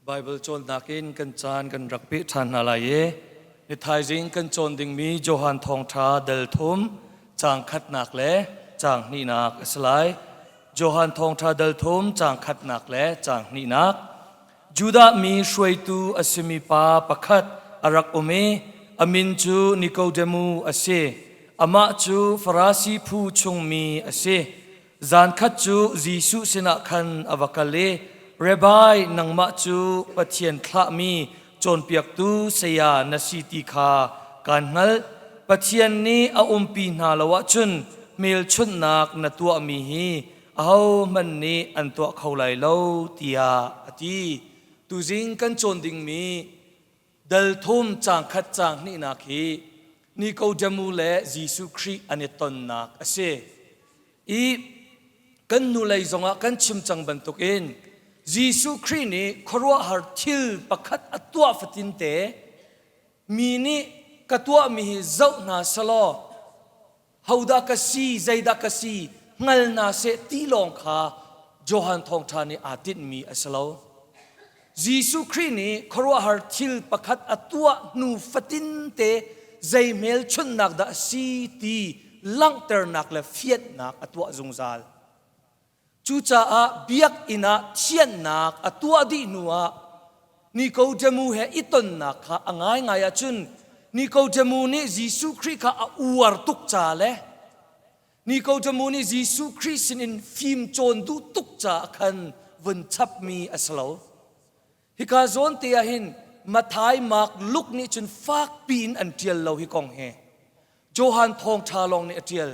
Baibal cawnnak in kan caan kan rak peh ṭhan hna lai i ni thaizing kan cawn dingmi Johan Thawngṭha dal thum caang khatnak le caang hnihnak a si lai. Johan Thawngṭha dal thum caang khatnak le caang hnihnak. Judah mi hruaitu a simi pa pakhat a rak um i a min cu Nikodemu a si. Amah cu Farasi phu chungmi a si. Zankhat cu Jesuh sinah khan a va kal i, Rabbi, nangmah cu Pathian thlahmi cawnpiaktu saya na si ti kha kaan hngalh. Pathian nih a umpi hna lo ahcun hmelchunhnak na tuahmi hi ahohmanh nih an tuah kho lai lo, tiah a ti. Tuzing kan cawn dingmi Dal thum caang khat caang hnihnak hi Nikodemu le Jesuh Khrih an i tonnak a si. I kan hnulei zongah kan chim cang bantukin Jesuh Khrih nih khuaruahhar thil pakhat a tuah fatinte mi nih ka tuahmi hi zoh hna selaw hodah ka si zeidah ka si hngal hna seh ti lawng kha Johan thawngṭha nih aa tinhmi a si lo. Jesuh Khrih nih khuaruahhar thil pakhat a tuah hnu fatinte zei hmelchunhnak dah a si ti langhternak le fianhnak a tuah zungzal. Cucaah biakinn ah thianhnak a tuah dih hnuah Nikodemu he i tonnak kha a ngaingai ahcun Nikodemu nih Jesuh Khrih kha a uar tuk ca le Nikodemu nih Jesuh Khrih sinin fim cawn duh tuk caah khan vun chapmi a si lo. Hika zawn te ah hin Matthai, Mark, Luke nih cun fakpi in an ṭial lo hi kong hi. Johan thawngṭha lawng nih a ṭial.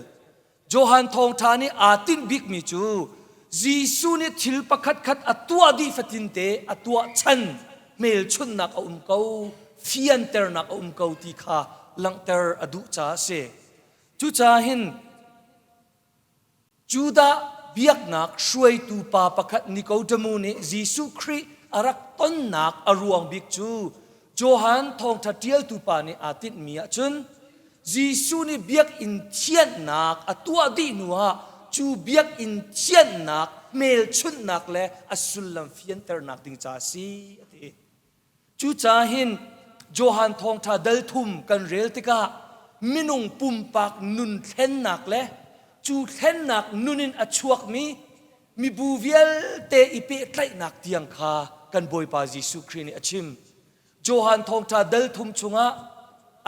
Johan thawngṭha nih aa tinh bikmi cu Jesuh nih thil pakhatkhat a tuah dih fatinte a tuah chan hmelchunhnak a um ko, fianternak a um ko ti kha langhter a duh caah a si. Cucaah hin Judah biaknak hruaitu pa pakhat Nikodemu nih Jesuh Khrih a rak tonnak a ruang bik cu Johan thawngṭha ṭialtu pa nih aa tinhmi ahcun Jesuh nih biakinn thianhnak a tuah dih hnuah cu biakinn thianhnak hmelchunhnak le a sullam fianternak ding ca a si a ti. Cucaah hin Johan thawngṭha dal thum kan rel tikah minung pumpak nun thlennak le cu thlennak nun in a chuakmi mibu vialte i pehtlaihnak tiang kha kan Bawipa Jesuh Khrih nih a chim. Johan thawngṭha dal thum chungah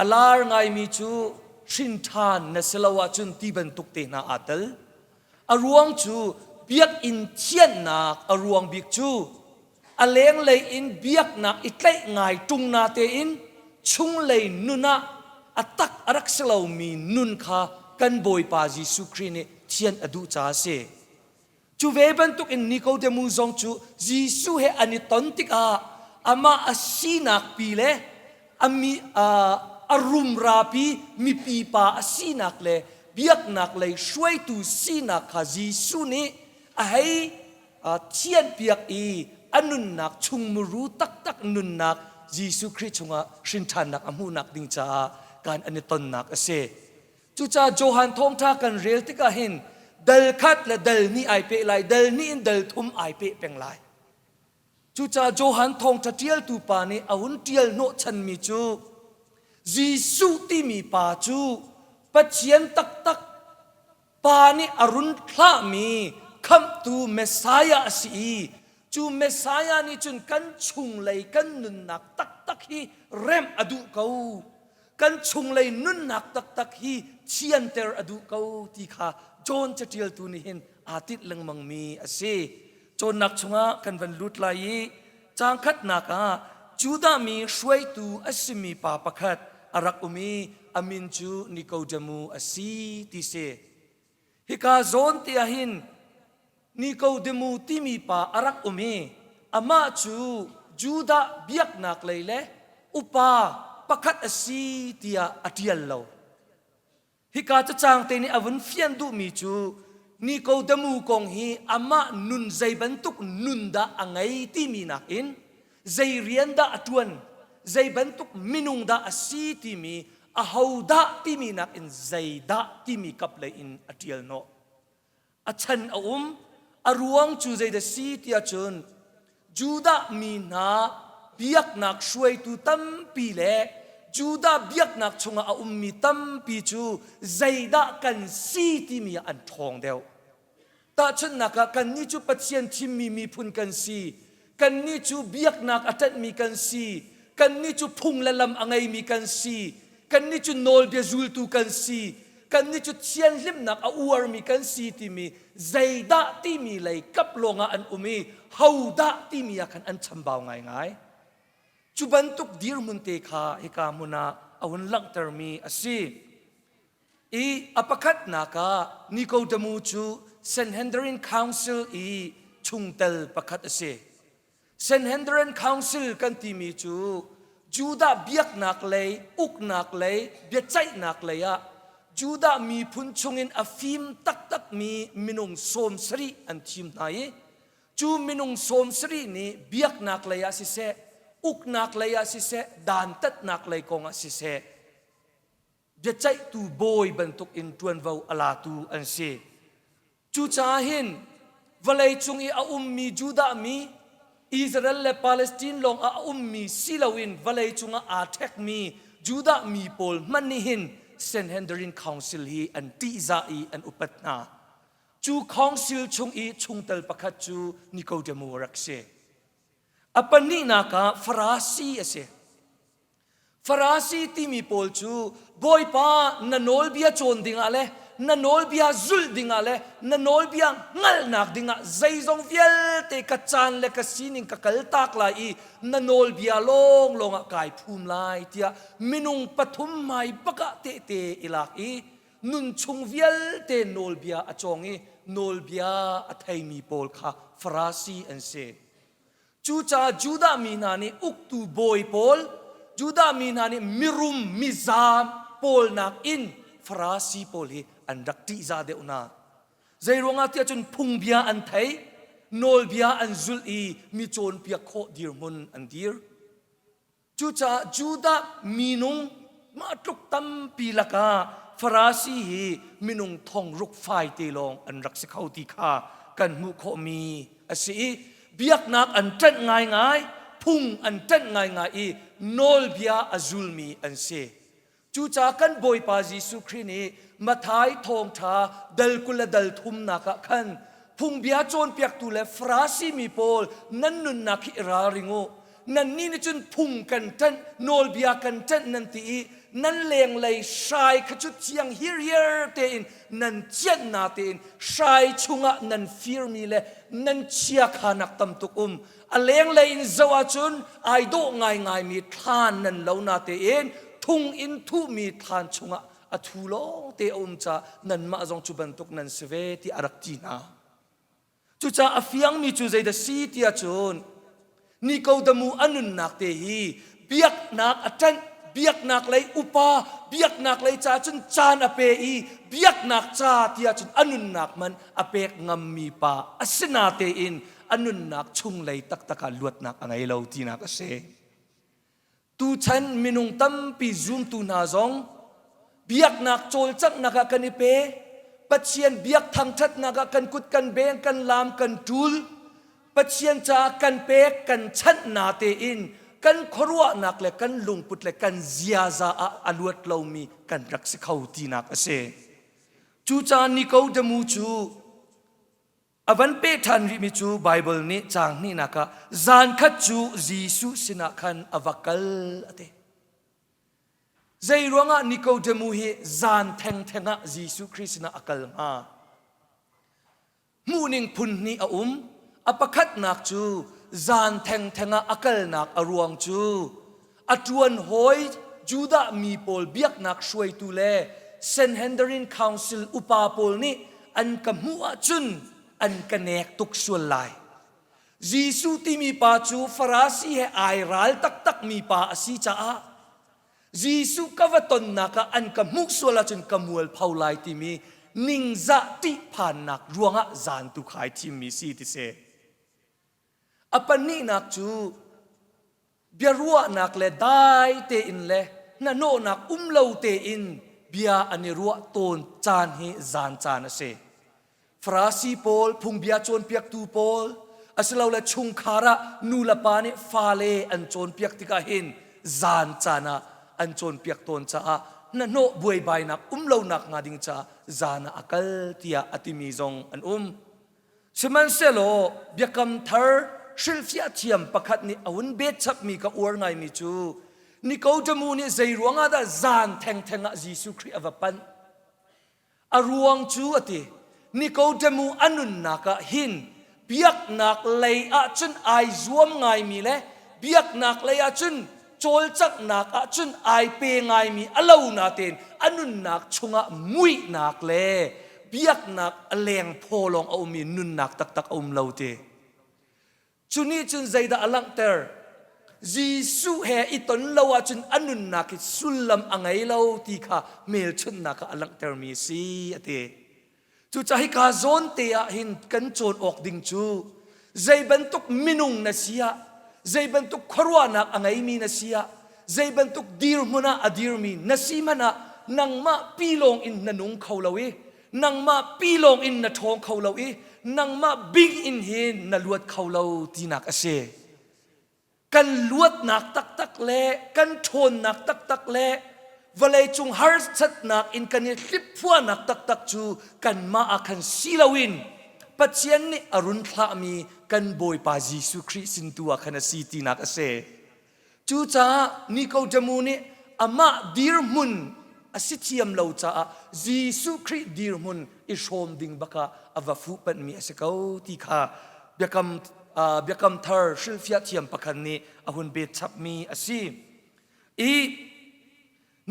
a lar ngaimi cu hrin ṭhan na si lo ahcun ti bantuk te hna aa tel. A ruang cu biakinn thianhnak a ruang bik cu a lenglei in biaknak i tlaih ngai ṭung na tein chunglei nun ah a tak a rak si lomi nun kha kan Bawipa Jesuh Khrih nih thian a duh caah a si. Cu ve bantukin Nikodemu zong cu Jesuh he an i ton tikah amah a sinak pi le a mi a rumra pi mipi pa a sinak le biaknak lei hruaitu sinak kha Jesuh nih a hei thianhpiak i a nunnak chungmuru taktak nunnak Jesuh Khrih chungah hrinṭhannak a hmuhnak ding caah kan an i tonnak a si. Cucaah Johan thawngṭha kan rel tikah hin dal khat le dal hnih ai peh lai, dal hnih in dal thum ai peh peng lai. Cucaah Johan thawngṭha ṭialtu pa nih a hun ṭial hnawhchanmi cu Jesuh timi pa cu Pathian taktak Pa nih a run thlahmi khamhtu Messiah a si i cu Messiah nih cun kan chunglei kan nunnak taktak hi remh a duh ko. Kan chunglei nunnak taktak hi thianter a duh ko ti kha John caṭialtu nih hin aa tinh lengmangmi a si. Cawnnak chungah kan van lut lai i caang khatnak ah Judah mi hruaitu a simi pa pakhat a rak um i a min cu Nikodemu a si ti si. Hika zawn te ah hin Nikodemu timi pa a rak um i amah cu Judah biaknak lei le upa pakhat a si tiah a ṭial lo. Hika cacang te nih a vun fian duhmi cu Nikodemu kong hi amah nun zei bantuk nun dah a ngei timi nakin zei rian dah a ṭuan, zei bantuk minung dah a si timi, aho dah timi nakin zeidah timi kap lei in a ṭial hnawh. A chan a um, a ruang cu zeidah si tiah cun. Judah mi hna biaknak hruaitu tampi le Judah biaknak chungah a ummi tampi cu zeidah kan si timi ah an ṭhawng deuh. Tahchunhnak ah kannih cu Pathian thimmi miphun kan si. Kannih cu biaknak a ṭanhmi kan si. Kannih cu phung le lam a ngeimi kan si. Kannih cu nawlbia zultu kan si. Kannih cu thianhlimnak a uarmi kan si timi zeidah timi lei kap lawngah an um i hodah timi ah khan an chambau ngaingai. Cu bantuk dirhmun te kha hika hmun ah a hun langhtermi a si. I a pakhatnak ah Nikodemu cu Sanhedrin Council i chungtel pakhat a si. Sanhedrin Council kan timi cu Judah biaknak lei, uknak lei, biaceihnak lei ah Judah miphun chungin a fim taktakmi minung 70 an thim hna i cu minung 70 nih biaknak lei ah siseh, uknak lei ah siseh, dantatnak lei kong ah siseh, biaceihtu bawi bantuk in ṭuanvo a latu an si. Cucaah hin vawleicung i a ummi Judah mi, Israel le Palestine lawng ah a ummi si loin vawleicung ah aa ṭhekmi Judah mi pawl hmanh nih hin Sanhedrin Council hi an ṭihzah i an upat hna. Cu council chung i chungtel pakhat cu Nikodemu a rak si. A pahnihnak ah Farasi a si. Farasi timi pawl cu Bawipa na nawlbia cawn dingah le na nawlbia zulh dingah le na nawlbia hngalhnak dingah zeizong vialte ka caan le ka sining ka kaltak lai i na nawlbia lawnglawng ah kai phum lai tiah minung pathum hmai bakah tehte i lak i nunchung vialte nawlbia a cawng i nawlbia a theimi pawl kha Farasi an si. Cucaah Judah mi hna nih uktu bawi pawl, Judah mi hna nih mirum, mizaam pawl nakin Farasi pawl hi an rak ṭihzah deuh hna. Zeiruangah tiah cun phungbia an thei, nawlbia an zulh i mi cawnpiak khawh dirhmun an dir. Cucaah Judah minung mah tluk tampi lakah Farasi hi minung thong ruk fai te lawng an rak si kho ti kha kan hmuh khawhmi a si i biaknak an ṭanh ngaingai, phung an ṭanh ngaingai i nawlbia a zulmi an si. Cucaah kan Bawipa Jesuh Khrih nih Matthai thawngṭha dal 20 le dal thumnak ah khan phungbia cawnpiaktu le Farasi mi pawl nan nunnak hi i ralring u. Nannih nih cun phung kan ṭanh, nawlbia kan ṭanh nan ti i nan lenglei hrai kha cu thiang hirhiar tein nan cianh na tein hrai chungah nan firmi le nan chiakha nak tam tuk um. A lenglei in zoh ahcun ai dawh ngaingaimi thlan nan lo na tein thung in thuhmi thlan chungah a thu lawng te a um caah nanmah zong cu bantuk nan si ve ti a rak ti hna. Cucaah a fiangmi cu zeidah si tiah cun Nikodamu a nunnak te hi biaknak a ṭanh biaknak lei upa biaknak lei ca cun caan a pe i biaknak ca tiah cun a nunnak man a pek ngammi pa a si natein a nunnak chunglei taktak ah luatnak a ngei lo tinak a si. Tuchan minung tampi zumtu hna zong biaknak cawlcanghnak ah kan i pe, Pathian biak thangṭhatnak ah kan kut kan beng, kan laam, kan ṭul, Pathian caah kan pek, kan chanh natein kan khuaruahnak le kan lungput le kan ziaza ah a luat lomi kan rak si kho tinak a si. Cucaah Nikodemu cu A van peh ṭhan rihmi cu Baibal nih caang hnihnak ah zan khat cu Jesuh sinah khan a va kal a ti. Zei ruangah Nikodemu hi zan thengtheng ah Jesuh Khrih sinah a kal hnga? Hmuhning phun hnih a um. A pakhatnak cu zan thengtheng ah a kalnak a ruang cu a ṭuan hawi Judah mi pawl biaknak hruaitu le Sanhedrin Council upa pawl nih an ka hmuh ahcun an ka nek tuk sual lai. Jesuh timi pa cu Farasi he ai ral taktakmi pa a si caah Jesuh ka va tonnak ah an ka hmuh sual ahcun ka mualpho lai timi ningzah ṭihphannak ruangah zan tu kha ai thimmi si ti si. A pahnihnak cu biaruahnak le dai tein le hnahnawhnak um lo tein bia an i ruah tawn caan hi zan caan a si. Farasi pawl, phungbia cawnpiaktu pawl, Asilole chungkhar ah nu le pa nih fale an cawnpiak tikah hin zan caan ah an cawnpiak tawn caah hnahnawh buaibainak um lonak hnga ding caah zan ah a kal tiah a timi zong an um. Sihmanhsehlaw biakam thar hrilhfiah thiam pakhat nih a hun bet chapmi ka uar ngaimi cu Nikodemu nih zei ruangah dah zan thengtheng ah Jesuh Khrih a va panh? A ruang cu a ti, Nikodemu a nunnak ah hin biaknak lei ah cun ai zuam ngaimi le biaknak lei ah cun cawlcanghnak ah cun ai pe ngaimi a lo natein a nunnak chungah muihnak le biaknak a lengphaw lawng a ummi nunnak taktak a um lo ti. Cu nih cun zeidah a langhter? Jesuh he i ton lo ahcun a nunnak hi sullam a ngei lo ti kha hmelchunhnak ah a langhtermi a si a ti. Cucaah hika zawn te ah hin kan cawn awk ding cu zei bantuk minung na si ah, zei bantuk khuaruahnak a ngeimi na si ah, zei bantuk dirhmun ah a dirmi na si hmanh ah nangmah pi lawng in na nung kho lo i nangmah pi lawng in na ṭhawng kho lo i nangmah bing in hin na luat kho lo tinak a si. Kan luatnak taktak le kan ṭhawnnak taktak le vawleicung harsatnak in kan i hliphuahnak taktak cu kanmah ah khan si loin Pathian nih a run thlahmi kan Bawipa Jesuh Khrih sin tu ah khan a si tinak a si. Cucaah Nikodemu nih amah dirhmun a si thiam lo caah Jesuh Khrih dirhmun i hrawm ding bakah a va fuhpanhmi a si ko ti kha biakam, uh, biakam thar hrilhfiah thiam pakhat nih a hun bet chapmi a si. I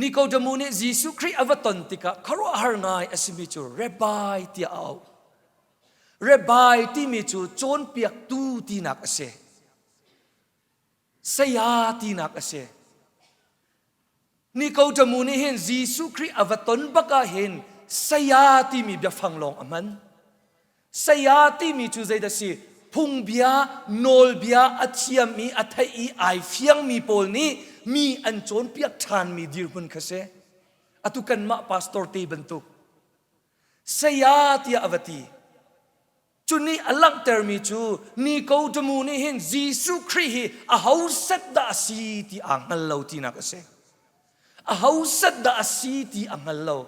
Nikodemu nih Jesuh Khrih a va ton tikah khuaruahhar ngai a simi cu Rabbi tiah a auh. Rabbi timi cu cawnpiaktu tinak a si. Saya tinak a si. Nikodemu nih hin Jesuh Khrih a va ton bak ah hin saya timi biafang lawng a hman. Saya timi cu zeidah si? Phungbia, nawlbia a thiam i a theih i ai fiangmi pawl nih mi an cawnpiak ṭhanmi dirhmun kha si. Atu kanmah pastor te bantuk. Saya tiah a va ti. Cu nih a langhtermi cu Nikodemu nih hin Jesuh Khrih hi aho set dah a si ti aa hngal lo tinak a si. Aho set dah a si ti a hngal lo.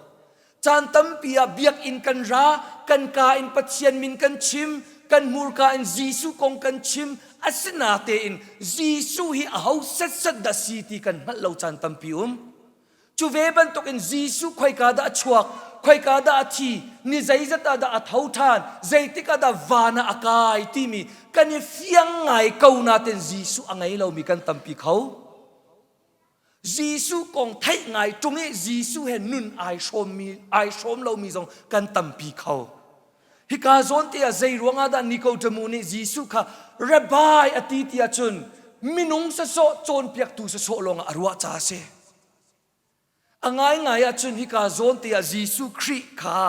Caan tampi ah biakinn kan ra, kan ka in Pathian min kan chim, kan hmurka in Jesuh kong kan chim, asinatein Jesuh hi aho setset dah si ti kan hngalh lo caan tampi um. Cu ve bantukin Jesuh khoika dah a chuak, khoika dah a thi, ni zeizat ah dah a tho ṭhan, zeitik ah dah van ah a kai timi kan i fiang ngai ko nain Jesuh a ngei lomi kan tampi kho. Jesuh kong theih ngai ṭung i Jesuh he nun ai hrawmmi ai hrawm lomi zong kan tampi kho. Hika zawn te ah zei ruangah dah Nikodemu nih Jesuh kha Rabbi a ti ti ahcun minung sasawh cawnpiaktu sasawh lawngah a ruah ca a si. A ngaingai ahcun hika zawn te ah Jesuh Khrih kha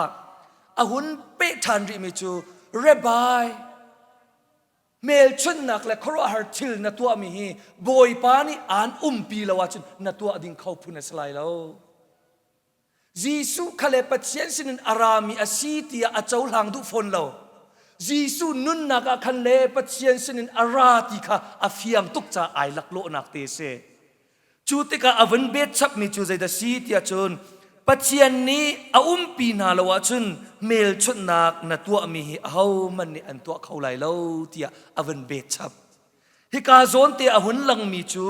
a hun peh ṭhan rihmi cu Rabbi hmelchunhnak le khuaruahhar thil na tuahmi hi Bawipa nih aan umpi lo ahcun na tuah ding kho phun a si lai lo. Jesuh kha le Pathian sinin a rami a si tiah a cohlang duh fawn lo. Jesuh nunnak ah khan le Pathian sinin a ra ti kha a fiang tuk caah ai laklawhnak te a si. Cu tikah a vun bet chapmi cu zeidah si tiah cun Pathian nih a umpi hna lo ahcun hmelchunhnak na tuahmi hi ahohmanh nih an tuah kho lai lo tiah a vun bet chap. Hika zawn te a hun langmi cu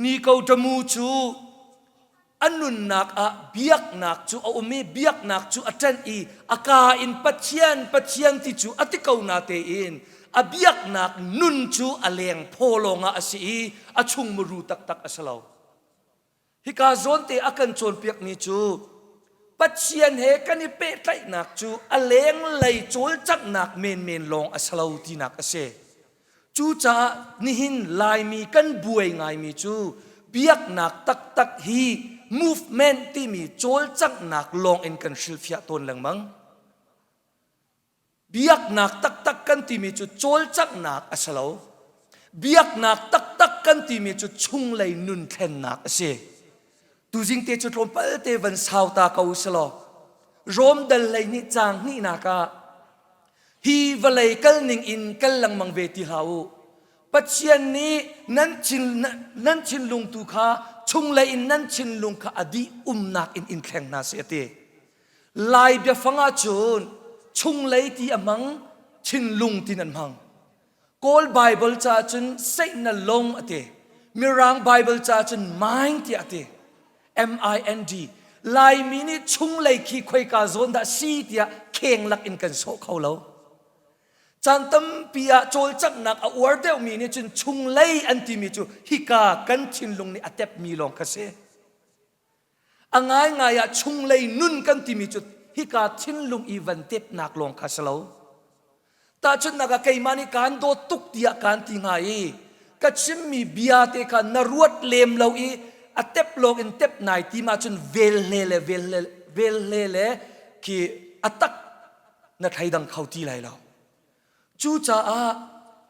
Nikodemu cu a nunnak ah biaknak cu a um i biaknak cu a ṭanh i a kaa in Pathian Pathian ti cu a ti ko na tein a biaknak nun cu a leng phaw lawngah a si i a chung muru taktak a si lo. Hika zawn te a kan cawnpiakmi cu Pathian he kan i pehtlaihnak cu a lenglei cawlcanghnak menmen lawng a si lo tinak a si. Cucaah nihin Laimi kan buai ngaimi cu biaknak taktak hi movement timi cawlcanghnak lawng in kan hrilhfiah tawn lengmang. Biaknak taktak kan timi cu cawlcanghnak a si lo. Biaknak taktak kan timi cu chunglei nun thlennak a si. Tuzing te cu tlawmpal te van sau ta ko si law Rom dal lei nih caang hnihnak ah. Hi vawlei kal ning in kal lengmang ve ti hlah u. Pathian nih nan thin nan thinlung tu kha chunglei in nan thinlung kha a dih umnak in in thleng hna seh a ti. Lai biafang ah cun chunglei ti a hmang, thinlung tin an hmang. Kawl Bible ca cun seihna lung a ti. Mirang Bible ca cun mind tiah a ti. M-I-N-D. Laimi nih chunglei khi khoika zawn dah si tiah kheng lak in kan sawh kho lo. Caan tampi ah cawlcanghnak a uar deuhmi nih cun chunglei an timi cu hika kan thinlung nih a tepmi lawng kha si. A ngaingai ah chunglei nun kan timi cu hika thinlung i van tepnak lawng kha si lo. Tahchunhnak ah keimah nih kaan dawt tuk tiah kaan ti hnga i ka chimmi bia te kha na ruat lem lo i a tep lawng in tep nai tim ahcun velhle le velhle velhle le khi a tak na thleidang kho ti lai lo. Cucaah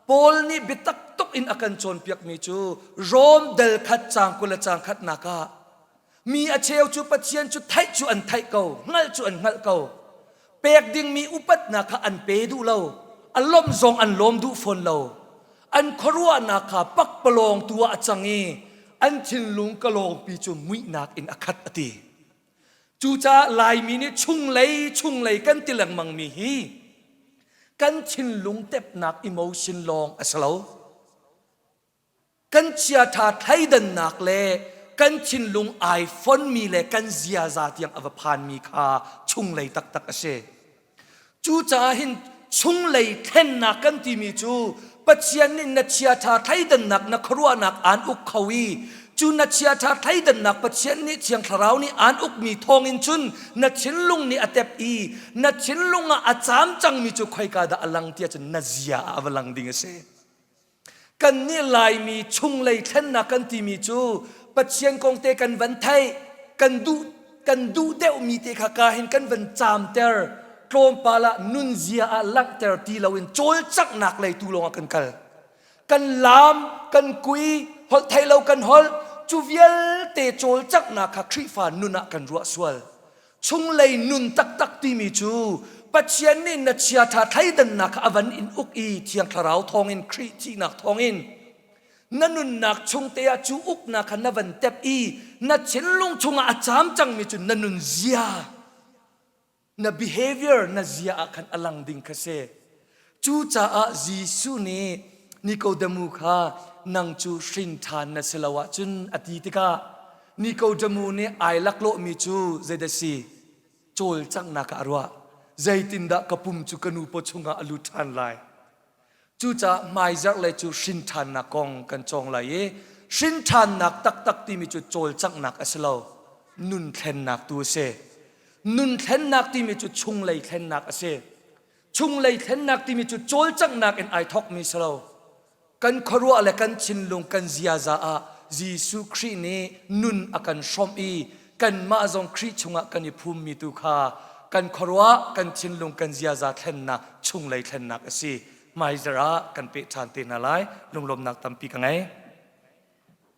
Paul nih biatak tuk in a kan cawnpiakmi cu Rom dal khat caang 20 le caang khatnak ah mi a cheu cu Pathian cu theih cu an theih ko, hngalh cu an hngalh ko. Pek dingmi upatnak kha an pe duh lo, a lawmh zong an lawm duh fawn lo. An khuaruahnak kha pakpalawng tu ah a cang i an thinlung kalawngpi cu muihnak in a khat a ti. Cucaah Laimi nih chunglei chunglei kan ti lengmangmi hi kan thinlung tepnak emotion lawng a si lo. Kan chiaṭha thleidannak le kan thinlung ai fonmi le kan ziaza tiang a va phanmi kha chunglei taktak a si. Cucaah hin chunglei thlennak kan timi cu Pathian nih na chiaṭha thleidannak na khuaruahnak aan uk kho i cu na chiaṭha thleidannak Pathian nih Thiang Thlarau nih aan ukmi thawngin cun na thinlung nih a tep i na thinlung ah a caam cangmi cu khoika dah a lang tiah cun na zia ah a va lang ding a si. Kannih Laimi chunglei thlennak kan timi cu Pathian kong te kan van theih, kan duh kan duh deuhmi te kha ka hin kan van caamter, tlawmpal ah nunzia ah langhter ti loin cawlcanghnak lei tu lawngah kan kal. Kan laam, kan kui, holh theih lo kan holh, cu vialte cawlcanghnak kha Khrihfa nun ah kan ruah sual. Chunglei nun taktak timi cu Pathian nih na chiaṭha thleidannak kha a van in uk i Thiang Thlarau thawngin Khrih thihnak thawngin na nunnak chung te ah cu uknak kha na van tep i na thinlung chungah a caam cangmi cu na nun zia na behavior na zia ah khan a lang ding kha si. Cucaah Jesuh nih Nikodemu kha nang cu hrin ṭhan na si lo ahcun a ti tikah Nikodemu nih ai laklawhmi cu zeidah si? Cawlcanghnak ah a ruah. Zeitindah ka pum cu ka nu paw chungah a lut ṭhan lai? Cucaah hmaizarh lei cu hrin ṭhannak kong kan cawng lai i hrin ṭhannak taktak timi cu cawlcanghnak a si lo, nun thlennak tu a si. Nun thlennak timi cu chunglei thlennak a si. Chunglei thlennak timi cu cawlcanghnak in ai thawkmi si lo. Kan khuaruah le kan thinlung kan ziaza ah Jesuh Khrih nih nun a kan hrawmh i kanmah zong Khrih chungah kan i phummi tu kha kan khuaruah, kan thinlung, kan ziaza thlennak, chunglei thlennak a si. Hmaizarh ah kan peh ṭhan te hna lai. Lunglawmnak tampi ka ngei.